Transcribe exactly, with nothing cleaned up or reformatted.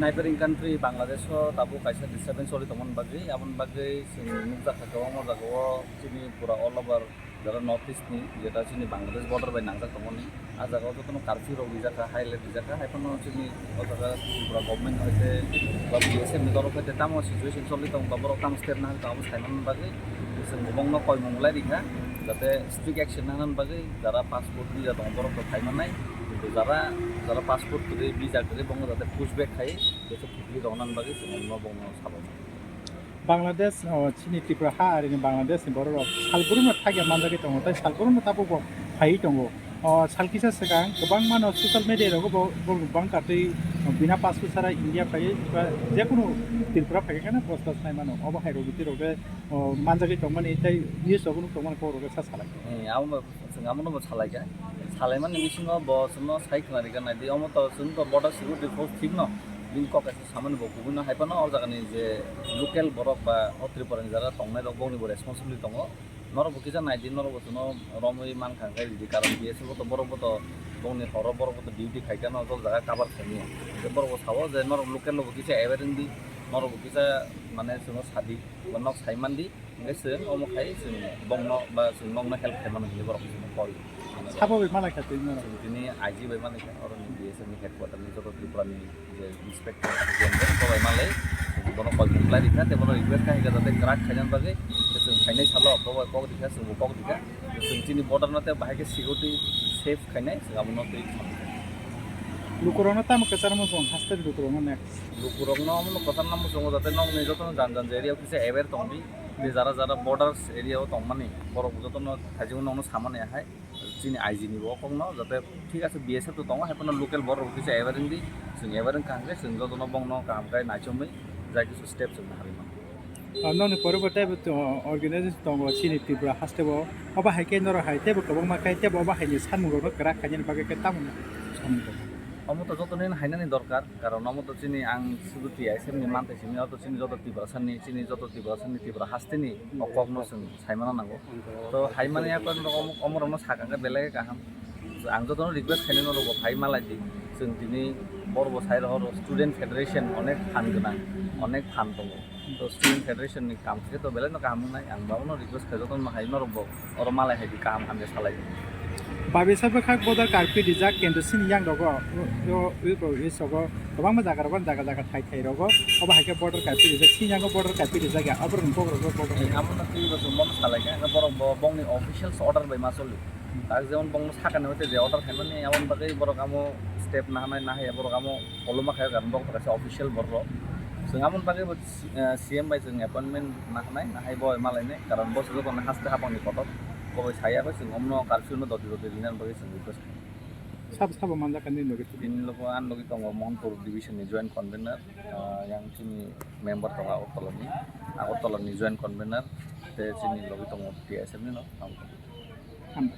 Neighboring country Bangladesh o tabuk kaisa disturbance choli tongmani bagwi, aboni bagwi chwng nukjakha kwbangma jagao chini pura all over jara North East ni, jeta chini Bangladesh border bai nangjak tongmani, ah jagao jotono curfew rok rijakha, high alert rijakha, haiphano chini o jaga Tripura government hoite ba B S F ni torok hoite tamo situation choli tong ba borok tamo step nahal tong abo saimani bagwi chwng bongno koimung lai rikha, jate strict action nahani bagwi jara passport visa tong borok rok phaimannai, kintu jara jara passport kwrwi visa kwrwi bongno jate push back khai, jese phugwi roknani bagwi chwng bongno sabo. Bangladesh, o, chini Tripura ha arini Bangladesh ni borok rok salbrum no thagya manjagwi tongo, tei salbrum no tabuk bo phaiwi tongo. O, sal kisa swkang kwbangma no social media rogo bo, bo bangkha twi bina passport sara India phaiwi ba jekunu Tripura phaikha kheno bostas nai mano. Obo hai rok bitirok de, o, manjagwi tongmani tei news rogo nuk tongmani kok rogo sa salai. Eh, amo Chwng abono bo salaikha. Salaimani bisingo bo chwngno sai khwna rikha, naidi, omo to chwng to border security force thikno bini kok kaisa samani bo kubuino, haiphano o jagani je local borok ba o Tripura ni jara tongnai rok bokni bo responsibility tongo. Norok bo kisa naidi, norok bo chwngno romwi mankha hwnkhe ridi, karon B S F bo to borok bo to bongni horo borok bo to duty khaikha no jol jaga cover khaimani. Hwnkhe borok bo sao je norok local rok bo kisa aware wngdi, norok bo kisa mane chwngno sadi, bo nok sai mandi. Hingke chwng omo khai chwng bongno ba chwng nokno help khaimano hinwi borok chwngno koi. Sabo bai malai kha twi mano. Chwng tini I G bai malai kha, oroni B S F ni headquarter ni joto Tripura ni je inspector general bo bai malai, chwng bono koi mung lai rikha, tei bono request kha hingke jate kwrak khainani bagwi, tei chwng khainai salo bo bai kok rikha, chwng bo kok rikha, chwng chini border no tei bahai khe security safe khainai, chwng abono twi. Lukurokno tamo kwchar muchung haste lukurokno next. Lukurokno omono kwchar na muchungo jate nokni jotono jan jan area o kisa aware tongdi. Tei jara jara borders area o tongmani borok jotono thaijakno nokno samani hai chini I G ni bo kokno jate thik ase B S F to tongo, haiphano local borok rok kisa aware wngdi, chwng aware wngkha hwnkhe chwng jotono bongno kaham khe naichomwi jai kisu step chwng naharwi mano. O nokni pore bo teibo to organization tongo chini Tripura haste bo, obo hai khe norok hai teibo kwbangma khe teibo obo hai ni samung rokno kwrak khainani bagwi khe tamo samung tongo. Omo to jotono hainani dorkar. Karon omo to chini ang sudu T I S F ni mantai simi, oto chini joto Tiprasa ni, chini joto Tiprasa ni, Tripura haste ni o kok no chwng saimano nango. To haimani ya kon rok omo, omo rok no sakha khe belai khe kaham. Ang joto no request khainai norok bo phai malai di. Chwng tini bor bo sai rohor student federation onek phan gwnang, onek phan tongo. To student federation ni kam khe to belai no kaham wngnai, ang babono request khai joto no hai norok bo oro malai hai di, kaham hamya salai di. Babisa bwkhak border karpi rijak, kintu chini yang rogo, o, o, o, o, sogo kwbangma jaga rogo, jaga jaga thai thai rogo, obo hai khe border karpi rijak, chini yango border karpi rijak ya, aborok ni border rogo border. Ni amo no twi bo chwng bono salai kha, borok bo bongni officials order bai ma choli. Tak jemon bongno sakani hoite je order khaimani, aboni bagwi borok amo step nahanai, nahaya borok amo koloma khayo, karon borok kaisa official borok. Chwng amoni bagwi bo, eh, C M bai chwng appointment nahanai, nahai bo malainai, karon bo se jotono haste hapangni kotor. Bo bai saya khe chwng omno curfew no doti doti rinani bagwi chwng request khainai. Sabo sabo manjak kha nini logi? Bini logo ani logi tongo Mohanpur division ni joint convener, ah, yang chini member tongo Agartala ni, Agartala ni joint convener, tei chini logi tongo T S F ni no. Hambai.